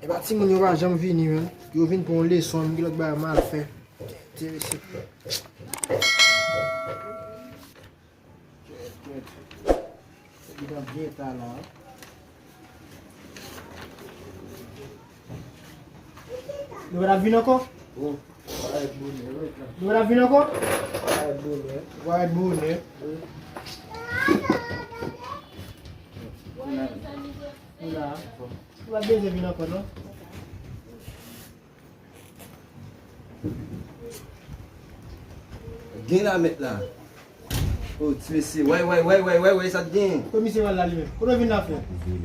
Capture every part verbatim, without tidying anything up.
Epa timoun yo pa janm vini, menm. Yo vin pou yon leson, menm ki lòt bagay m al fè. Enterese. Li nan byen eta la. Nou pa t ap vin ankò? Oh, pa ret bonè, ret la. Nou pa t ap vin ankò? Pa ret bonè. Pa ret bonè. Wi. Ou la. Ou la. Ou pa bezwen vin ankò, non? Gen la, mèt la. Oh, ti mesye. Way, way, way, way, way, way, sa t gen? Komisè al la li menm. Kote w vin la fè?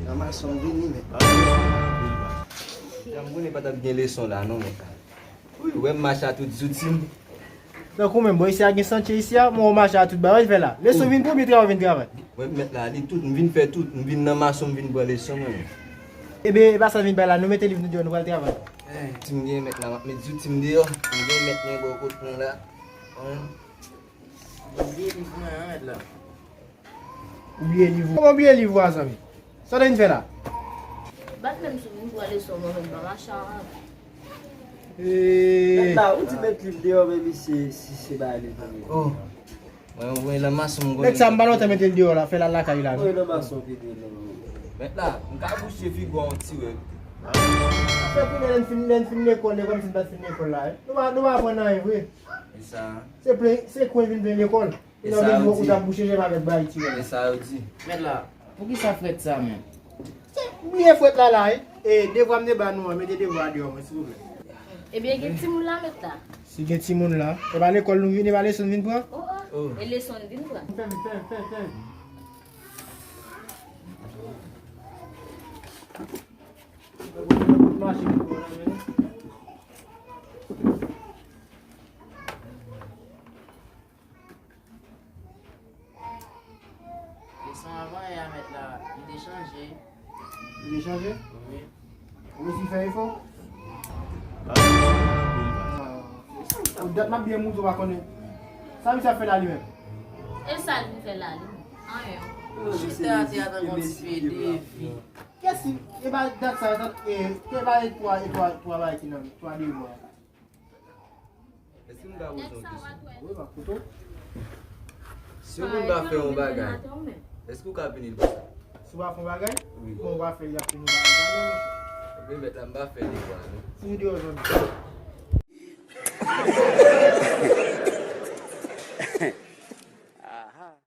Nan mason m vini, mèt. Jan m konnen pa t ap gen leson la, non, mèt la. Wi, wè m mache a tout zouti m. Tankou menm, bò, isi a gen chantye isi a, mwen w mache a tout bagay, w fè la. Leson vin pou oubyen travay vin travay? Mwen mèt la, li tout, m vin fè tout, m vin nan mason, m vin pran leson mwen menm. Ebyen, e pa sa vin bay la, nou mete liv nou deyò, nou pral travay. Eh, ti m gen mèt la, m ap met zouti m deyò, m gen mèt mwen bò kot mwen la. Hein? M gen liv mwen an mèt la. Ou bliye liv ou. Kòman w bliye liv ou a, zanmi? Sa w te vin fè la? Bat menm sou vin pran leson mwen menm pa mache an. Ee. Mèt la, ou di met liv deyò, men si se bay li pou li. Oh. Mwen, mwen, nan mason m konnen. Nèg sa, m pa lontan mete l deyò la, fè l al lakay la, non? Mwen, nan mason ki deyò. Mèt la, m ka bouche figi w yon ti wè. Apre kounye a, lè n fin, lè n fin lekòl, e kòmsi n pa t fin lekòl la, wi. Nou pa, nou pa aprann anyen vre. E sa? Se plen, se kwen vin plen lekòl. E sa yo di. Ou t ap bouche jèm avèk bay ti wè. E sa yo di. Mèt la, poukisa frèt sa menm? Bliye frèt la la, wi. E devwa m te ba nou an, mete devwa a deyò mwen, silvouplè. Ebyen, gen timoun la, mèt la. Si gen timoun la, e pa lekòl nou vin, e pa leson n vin pran? Oh, oh. Oh. E leson n vin pran. Fè vit, fè, fè, fè. Mache pou nou la, men. Leson avan yè a mèt la, li te chanje. Li te chanje? Wi. Ou resi fè efò? Ah. Ou dat m ap byen moute, ou pa konnen. Sa misye ap fè la li menm? E sa l vin fè la li menm? Anyen. Chita atè a tankou yon ti pye de vi. Kèsi, e pa dat sa, e, e pa e twa, e twa, twa bagay ki nan, twa devwa. Èske m ka poze yon kesyon? Wi, m ap koute w. Si yon moun pa fè yon bagay, èske w ka pini l pou sa? Si w pa fè yon bagay? Wi. Bon, w pa fè l, y ap pini w bagay sa, non, mesye. Ebyen, mèt la, m pa fè devwa, non. Fini deyò, zanmi.